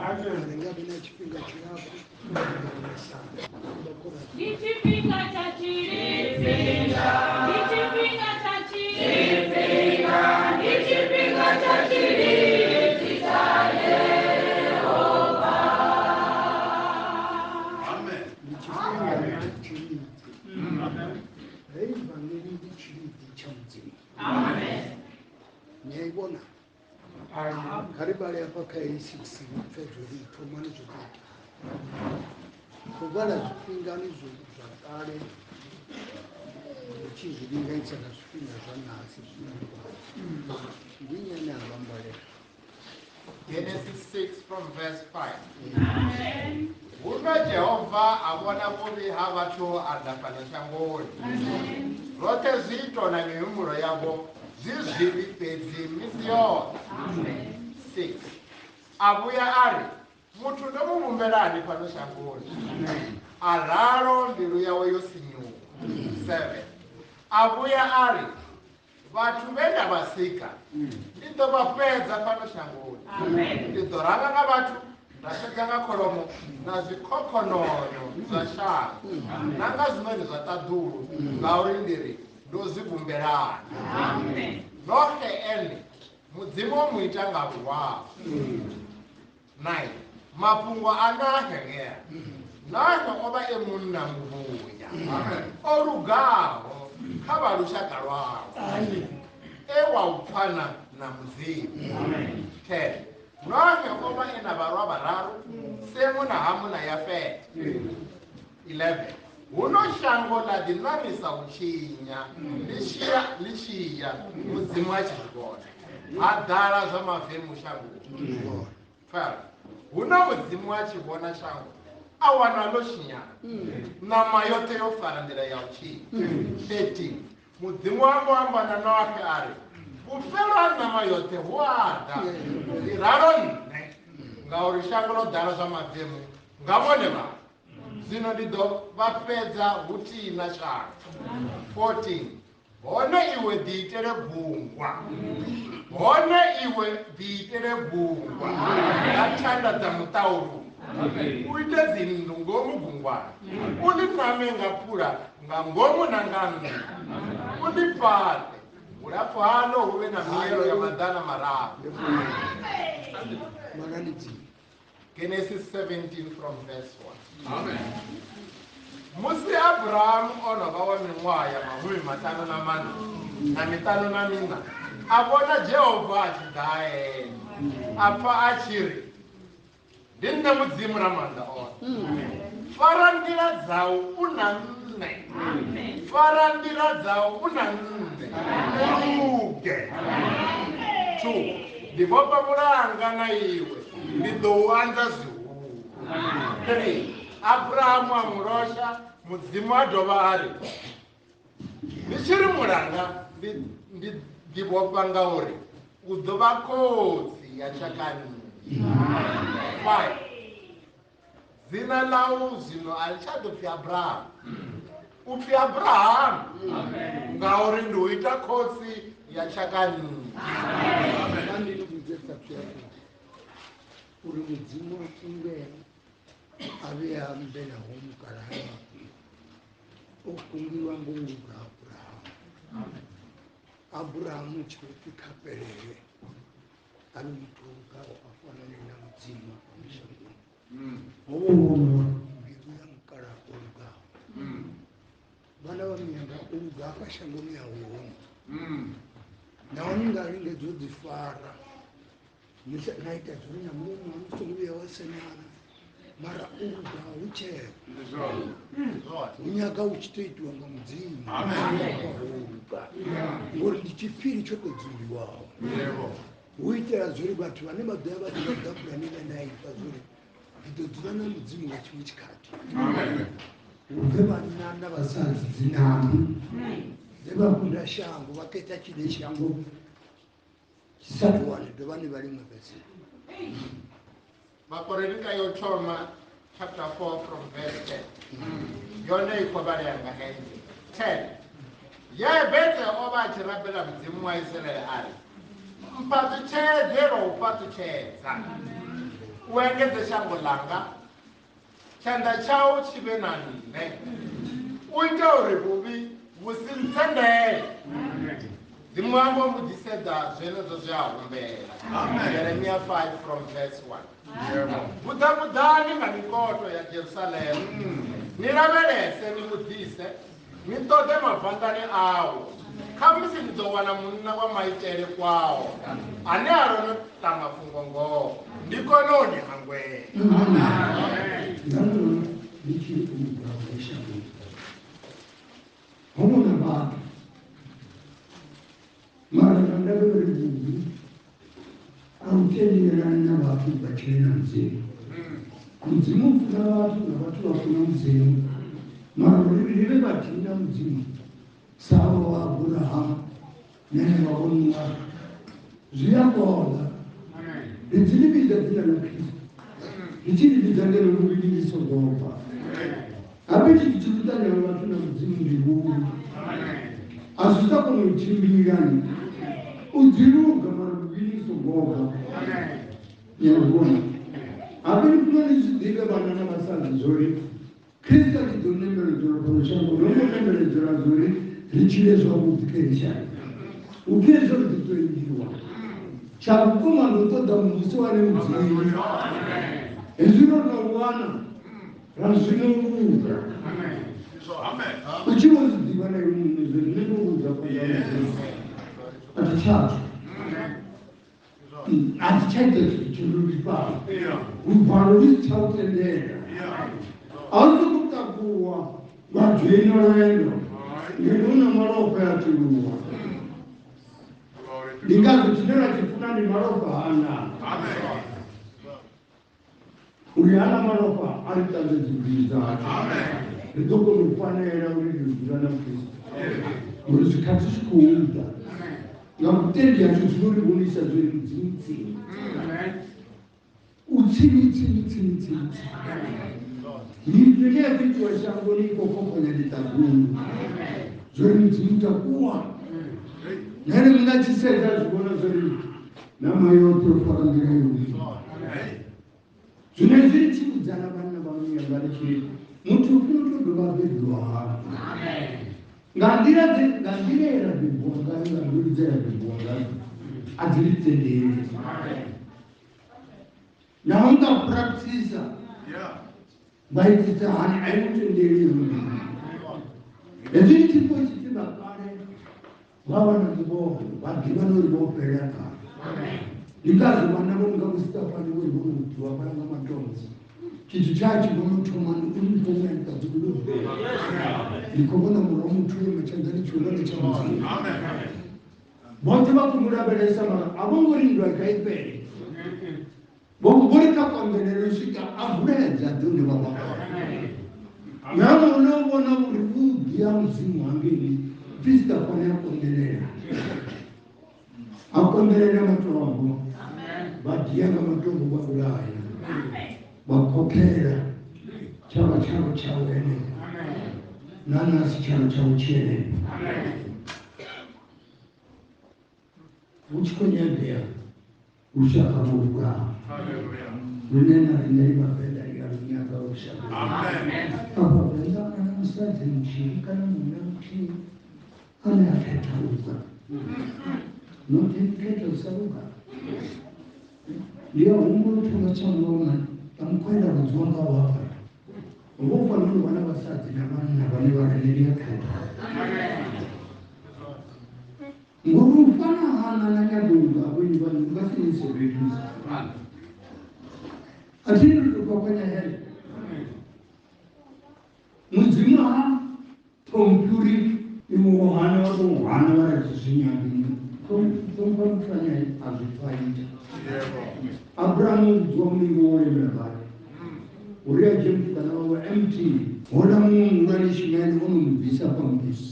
Amen. Ri nga vhi na tshifhinga tshilapfu. Ndi tshifhinga tsha tshilidzi. Ndi tshifhinga tsha tshilidzi. Ndi tshifhinga tsha tshilidzi tsha Yehova. Amen. Ndi tshifhinga tsha tshilidzi. Heyi vhangeli ndi tshilidzi tsha Mudzimu. Amen. Ni a i vhona? Kha ri vhale hafha kha heyi 6 pfe zwo ri thomani zwo tou ita. Khou vhala zwifhingani zwa kale ri tshi zwi linganyisa na zwifhinga zwa ṋahasi zwine ri khou vhala. Ndi nnyi ane a vha mbalela? Genesis 6 from verse 5. Amen. Huno Jehova a vhona vhuvhi ha vhathu a ḓa fhano shangoni. Amen. Zwoṱhe zwiito na mihumbulo yavho zwi zwivhi fhedzi misi yoṱhe. Amen. 6. A vhuya a ri, muthu ndo mu vhumbelani fhano shangoni? A ralo mbilu yawe yo sinyuwa. 7. A vhuya a ri, vhathu vhe nda vha sika ndi ḓo vha fhedza fhano shangoni. Amen. Ndi ḓo ranga nga vhathu nda fhedza nga kholomo na zwikhokhonono zwa shango na nga zwiṋoni zwa ṱaḓulu, ngauri ndi ri ndo zwi vhumbelani. Amen. Noxe ene Mudzimu o mu ita nga luwawe. 9. Mafhungo a Noahe ngea. Noahe o vha e munna muvhuya, o lugaho kha vha lushaka lwawe, e wa u pfana na Mudzimu. 10. Noahe o vha e na vharwa vhararu, Semu na Hamu na Yafete. 11. Huno shango ḽa ḓi ṋamisa u tshinya, ḽi tshi ya Mudzimu a tshi zwi vhona, ha ḓala zwa mavemu shangoni. 12. Huno Mudzimu a tshi vhona shango, a wana ḽo tshinyala, ṋama yoṱhe yo fara nḓila ya u tshinya. 13. Mudzimu a mbo amba na Noahe a ri, vhufhelo ha ṋama yoṱhe hu a ḓa, ndi ralo nṋe, ngauri shango ḽo ḓala zwa mavemu nga vhone vhaṋe. Zwino ndi ḓo vha fhedza huthihi na shango. 14. Hone iwe ḓiitele gungwa. Hone iwe ḓiitele gungwa nga thanda dza muṱaululo. U ite dzinnḓu ngomu gungwani. U ḽi name nga phula nga ngomu na nga nnḓa. U ḽi fhaṱe. Vhulapfu haḽo hu vhe na mielo ya 300. Vhalani dzi. Genesis 17 from verse 1. Amen. Musi Abrahamu o no vha wa miṅwaha ya 54 na miṱanu na miṋa, a vhona Jehova a tshi ḓa ene, a pfa a tshi ri, ndi nṋe Mudzimu Ramaanḓa oṱhe. Fara nḓila dzau u na nṋe. Fara nḓila dzau u na nṋe. U luge. 2. Ndi vhofha mulanga na iwe, ndi ḓo u anza zwihulu. 3. Abrahamu a mu losha, Mudzimu a dovha a ri, ndi tshi ri mulanga ndi ḓi vhofha ngauri u ḓo vha khotsi ya tshaka nnzhi. 5. Dzina ḽau zwino a ḽi tsha ḓo pfi Abrahamu, u pfi Abrahamu, ngauri ndi u ita khotsi ya tshaka nnzhi. Kha ndi vhudze uri Mudzimu a kungela a vhe a ambelaho mukalaha o kungiwa ngo luga Abrahamu. Abrahamu tshi khou pfi kha fhelele a vhe muthu o lugaho a fanane na Mudzimu afhano shangoni. Ho vha hu mbilu ya mukalaha o lugaho. Vhana vha miyanga o luga hafha shangoni a hu hone. Nahone nga lingedza u ḓi fara na ita zwori na mulomo waṋu u songo vhuya wa semana, mara u luga hu tsheo. Hu nyaga u tshi tou itiwa nga Mudzimu. Luga. Ngori ndi tshiphiri tsho tou dzumbiwaho. Hu itela zwori vhathu vhane vha ḓo ya vha tshi ḓa pulane ine nda ifha zwori ndi ḓo dzula na Mudzimu nga tshiṅwe tshikhathi. Hu bve vhanna na vhasadzi dzinambi dze vha kunda shango vha khetha tshine shango tshi sa ḓi wane, dovhani vha liṅwe fhedzi. Vhakorinta yo thoma chapter 4 from verse 10. Yone i khou vhalea nga heyi nḓila. 10. Yabetse o vha a tshi rabela Mudzimu wa Israele a ri, mphaṱutshedze lwa u fhaṱutshedza. U engedze shango ḽanga, tshanḓa tshau tshi vhe na nṋe, u ite uri vhuvhi vhu si ntsendele. Mudzimu wa mbo ḓisedza zwenezwo zwe a humbela. Jeremia 5 from verse 1. Buḓabuḓani nga mikoto ya Jerusalema, ni lavhelese ni vhudzise, ni ṱoḓe mavanḓani awo. Khamusi ni ḓo wana munna wa maitele kwao, ane a londa mafhungo-ngoho, ndi kone u ni hangwela. Sawa Abraham, nene wa Noa, zwiyakonda. Ritshilibidza dzina ḽa Kristo, ritshilibidza ngeno luvhili ḽi songo bva. Habe tshithu tshi ṱanganyaho vhathu na Mudzimu ndi vhuvhi, a zwi sa kona u tshimbilani u ḓi luga mara luvhili ḽi songo bva. Ni a vhona? Habe ni funa ni zwi ḓivhe vhana na vhasadzi zwori Kristo a tshi ḓo nembeledzelwa fhano shangoni, ho ngo nembeledzelwa zwori ri tshile zwavhuḓi kha heḽi shango. U pfhi hezwo ri ḓi tou imbiwa. Tsha vhukuma ndi u ṱoḓa muvhuso wa Mudzimu. Hezwi ro no wana ra zwino luga. U tshi vho zwi ḓivha na iwe muṋe zwo nṋe ndo vhudza phanḓa ha Mudzimu. A thi tsha tswa. A thi tsha ita tshithu tsho no vhifhaho. Luvalo lu si tsha u tendela. A u sokou takuwa wa dzhoina lwendo ngeno hu na malofha ya tuluwa. Ndi ngazwo tshine ra tshi funa ndi malofha hana. Uri hana malofha a ri ṱanzwe dzimbilu dzashu. Ri ḓo kona u fanela uri ri dzula na Kristo. Ngori zwikhathi zwi khou ḓa. Nga vhutendi hashu zwi no ri vhonisa zwo ri Mudzimu tsini. U tsini tsini tsini tsini tsini. Miḓi ine ya khou itiwa shangoni i khou khokhonya ḽiṱaḓulu. Zwo ri Mudzimu takuwa. Nṋe muṋe a tshi sedza a zwi vhona zwo ri ṋama yoṱhe yo fara nḓila yone. Zwino hezwi ri tshi vhudzana vhanna vha muya nga ri tshi muthu u funa u tou dovha a bebiwa hafhu. Nga nḓila dze nga nḓila ye ra bebiwa ngayo nga mbilu dze ra bebiwa ngadzo a dzi ri tendeli. Naho nga practice vha itisa hani a i u tendeli heyo nḓila. Hezwi ndi tshifhiwa tshipfi vha kale vha vha na muvhono vha ḓivha na uri vho fhelela kale. Ndi ngazwo vhanna vho no nga vho Sitafani vho ri vho no ḓiwa fhala nga matombo. Tshithu tsha tshi vhono thoma ndi uri ndi khou vhona ḽiṱaḓulu ḽo vulea. Ndi khou vhona murwa wa muthu o ima tshanḓani tshihulwane tsha Mudzimu. Vhoṱhe vha khou mu lavhelesa mara a vho ngo ri nndwa kha i fhele. Vho ri kha konḓelele u swika a vuledza ḓe hune vha vha hone. Nga hune u vhona uri vhuḓi ha Mudzimu hangeini pfi Sitafani a konḓelela. A konḓelela matombo. Vha dia nga matombo vha vhulaya. Vha khokhela tshavha tshalo tshawe henefho. Na nasi tshalo tshawe tshi henefho. Hu tshi khou nyagea lushaka lwo lugaho lune na riṋe ri vhavenḓa ri a lu nyaga lushaka. Afha Venḓa kana musadzi muthihi kana munna muthihi ane a khetha luga. Noṱhe ni khetha u sa luga. Ndi a humbula u thoma tsha muloma nga mukhwela vhudziwa nga hafha. Vho fanela u vha na vhasadzi na vhanna vhane vha riṋe ri a khetha. Ngori u fana hana na nyago luga vho vha nga si ni sebelisa. A thi ri tou kwakwanya hele. Mudzimu ha ṱhomphi uri iwe wo hana wa tou hana vha ri zwi nyagi. Ṱhompha muthu ane a zwi faita. Abrahamu o vhudziwa mulingo wo lemela badi. Uri a dzhie mutukana wawe empty. Houḽa muṅwe muhulwane Ishmaele o no mu bvisa hafha muḓini.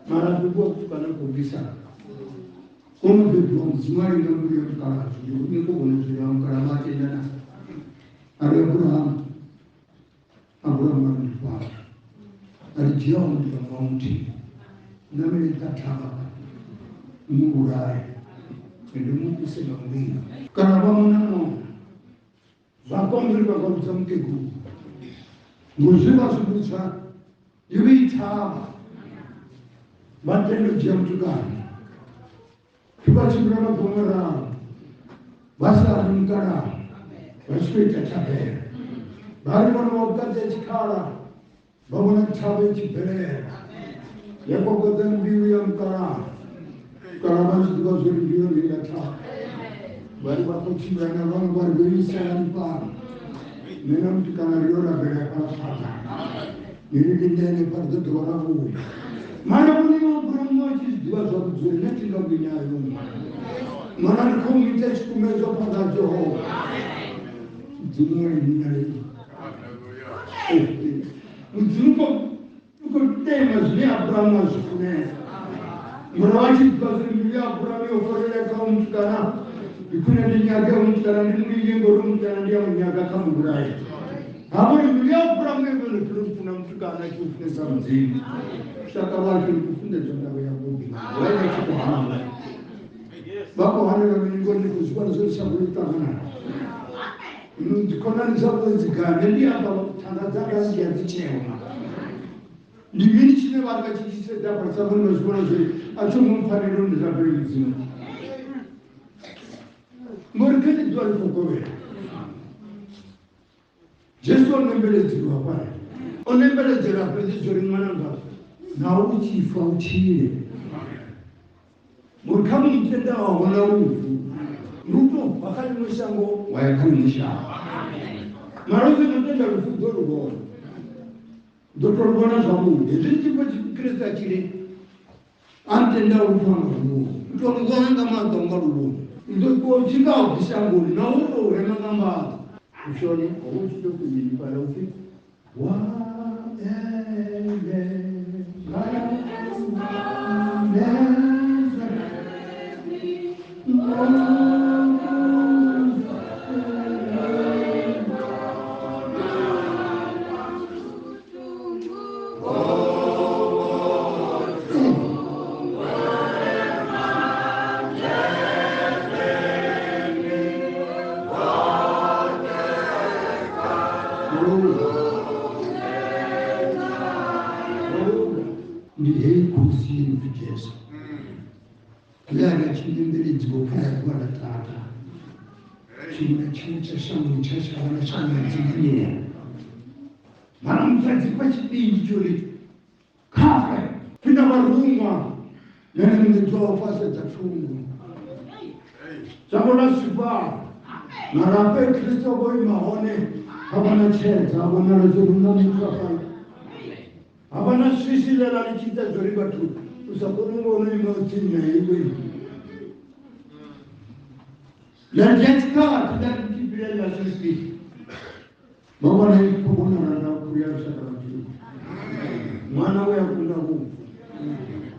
Mara bebiwa mutukana khou bvisa. O no bebiwa Mudzimu a linga mbilu ya mukalaha ndi uri ni khou vhona zwino mukalaha a tenda na. A ri Abrahamu, Abrahamu a ri ndi fhano. A ri dzhia wa mutukana wa muthihi ṋamele nṱha thavha u mu vhulaye ende mu fhise nga mulilo. Kana vha muna mona. vhona uri vha nga vhudza mukegulu ngori zwe vha zwi vhudzwa yo vhe i thavha vha tenda u dzhia mutukana vha tshimbila maḓuvha mararu vha sa ri mukalaha vha tshi khou ita thabelo vha ri vhona vha vhukati ha tshikhala vha vhona thavha i tshi bvelela ya kokodza mbilu ya mukalaha mukalaha vha zwi ḓivha zwo ri ndi yone ya thavha vha ri vha khou tshimbila na vhaṅwe vha ri vho iselani fhano nṋe na mutukana ri yo rabela hafhaḽa phanḓa ni ri lindele fha ri ḓo dovha ra vhuya mara vhone Abrahamu a tshi zwi ḓivha zwavhuḓi uri nṋe thi nga vhuyi nayo ṅwana ndi khou mu ita tshikumedzwa phanḓa ha Jehova Mudzimu wa lini na lini. Mudzimu u khou tema zwine Abrahamu a zwi funesa murahu a tshi ḓivha zwi mbilu ya Abrahamu yo farela kha mutukana ndi khwine ndi nyage mutukana ndi mulinge ngori mutukana ndi a munyaga kha muvhulayi hafho ri mbilu ya Abrahamu yo vhona uri funa mutukana a tshi u funesa Mudzimu lushaka lwashu ndi khou funḓedzwa ndavha ya vhuḓi vha ita tshi khou hana vha khou hanelwa mini ngori ndi khou zwi vhona zwo ri shango ḽi ṱangana dzikhonani dzavho dzi gai nṋe ndi amba thanga dzanga ndi a dzi tshema ndi mini tshine vhathu vha tshi tshi sedza afha shangoni vha zwi vhona zwori a tho ngo mpfanela uri ndi rabele Mudzimu ngori kha ḽi ḓuvha ḽi khou govhela Jesu o nembeledzeliwa hafhaḽa o nembeledzela fhedzi zwo ri ṅwananga naho u tshi fa u tshile ngori kha mutendaho a huna lufu ndi u tou bva kha ḽiṅwe shango wa ya kha ḽiṅwe shango mara u songo tenda lufu u ḓo lu vhona u ḓo tou lu vhona zwavhuḓi hezwi ndi tshifho Kristo a tshile a ntenda lufu a nga lu vhoni u tou lu vhona nga maṱo nga lu vhoni u ḓo ṱuwa u tshi nga u bvi shangoni na u tou rema nga maṱo ushone ho vha u tshi tou mini fhaḽa upfi wa ele ndi heyi khosi ino pfi Jesu ḽe a ri tshi nembeledziwa kha ya ḓuvha ḽa tata tshiṅwe na tshiṅwe tsha shangoni tsha shavha na shango ya dzinginyea mara musadzi fha tshipindi tsho ri khafe pfi na vharuṅwa nene muṋedzi wawe fasedza thungo shango ḽa swifhala mara hafha Kristo vho ima hone ha vha na tshedza ha vhonala zwo ri na muthu hafhaḽa ha vha na swiswi ḽe ḽa ḽi tshi ita zwo ri vhathu u sa koni u vhona ima tsini na iwe ḽa dzhia tshikhathi ḽa tshimbila ḽa swiswi vha vhona i khou vhonala na khulu ya lushaka lwa Juda ṅwana we a kunda lufu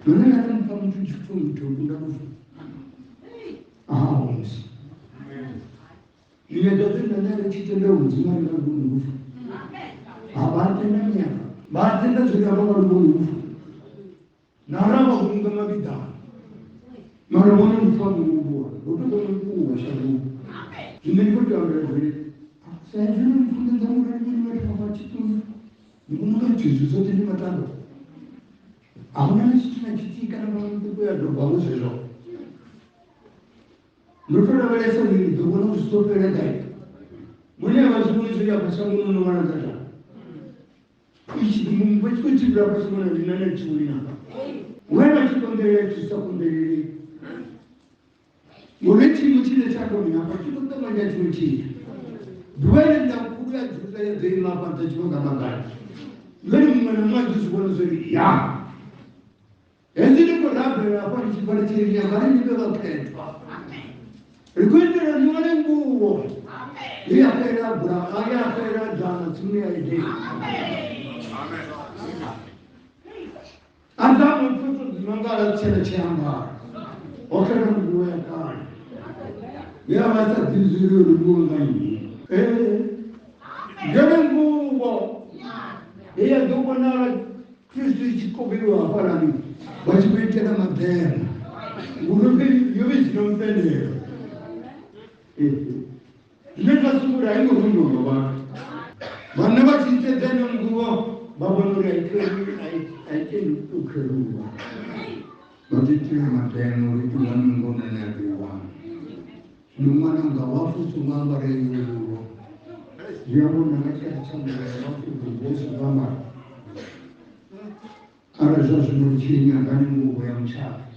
lune ḽa ri mpha muthu tshipfi muthu o kunda lufu a ha musi zwine zwa zwi nṋe ri tshi tenda Mudzimu a ri nga lu lufu ha vha tenda minyaka vha tenda zwi nga vha nga lu lufu na ra vha vhulunga mavhiḓani mara vhone lufu a vho ngo vhona vho tou vhona kuwa shangoni zwine ndi khou tea uri zwi sa izwi ri funḓedza murali muri vhathu vha tshiṱuni ndi vhona unga zwithu zwoṱhe ndi matambo a huna na tshithu na tshithihi kana vhaṅwe ya dobaho zwezwo ndo to lavhelesa uri ndi ḓo vhona uri zwi ḓo fhela gai mune a vha zwi vhoni zwo ya fhasi shangoni no vhala dza itshi vha tshi khou tshimbila fhasi shangoni ndi na na tshiwoni nanga we vha tshi konḓelela tshi sa konḓeleli ngori tshiimo tshine tsha koni hafha tshi khou ṱanganya tshiṅwe tshithu ḓuvha ile nda khulu ya Juda ya ḓo ima hafha nṱha tshi nga magala ngori muṅwe na muṅwe a tshi zwi vhona zwo ri ya hezwi ndi khou rabela hafha ndi tshi bva ndi tshi ri nyanga ri ni vhe vhakhethwa ri khou itela ni wane nguvho ya fhela bura ya fhela dzana tsimu ya Edeni Adamu mtoto dzimangala tshena tshiambaro o khetha nguwo ya kale ya vha sa ḓivhi zwi uri nguwo nga nnyi ngeno nguwo ya ḓo vhonala Kristo i tshi kovheliwa hafhalani vha tshi khou itela maḓema ngori yo vhe i si na mupendelo zwine zwa Sungura i murundu wa vhanna vha tshi sedza ino nguvho vha vhona uri a i tendi u kheruwa vha ḓi tea mateno uri i wane ngona ine ya ḓo i wana. Zwino ṅwananga wa pfi u songo ambara iyo nguvho zwi amba uri na nga tshikhathi tsha mulayo vha pfi nguvho u songo ambara arali zwa zwino ri tshi nyaga ni nguvho ya mutshato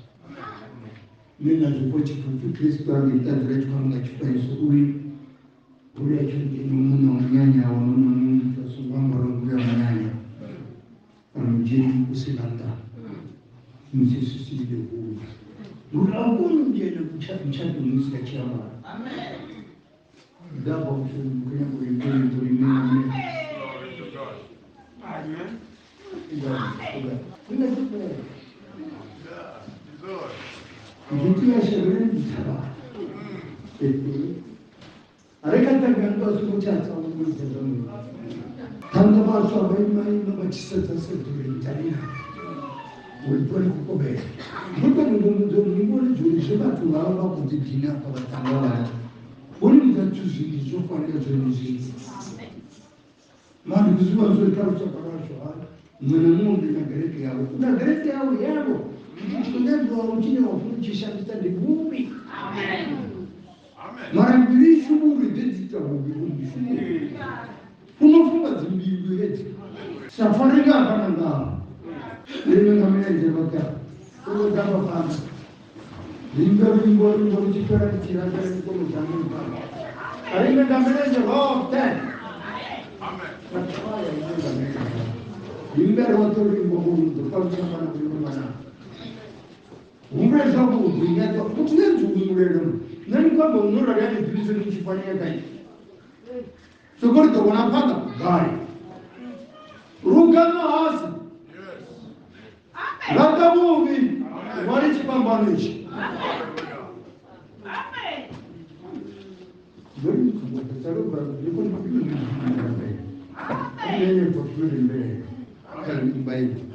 nṋe na zwifho tshipfupfi Kristo a ngei ṱaḓula tshi khou amba nga tshifanyiso uri uri a tshi ri muṋe wa munyanya wa noni muthu a songo ambara nguvho ya munyanya kana mudzheni u si nga nnḓa musi sisile hula nguri a u koni u dzhena mutshatoni musi a tshi ambara ndabva kunyange uri Amen. Amen.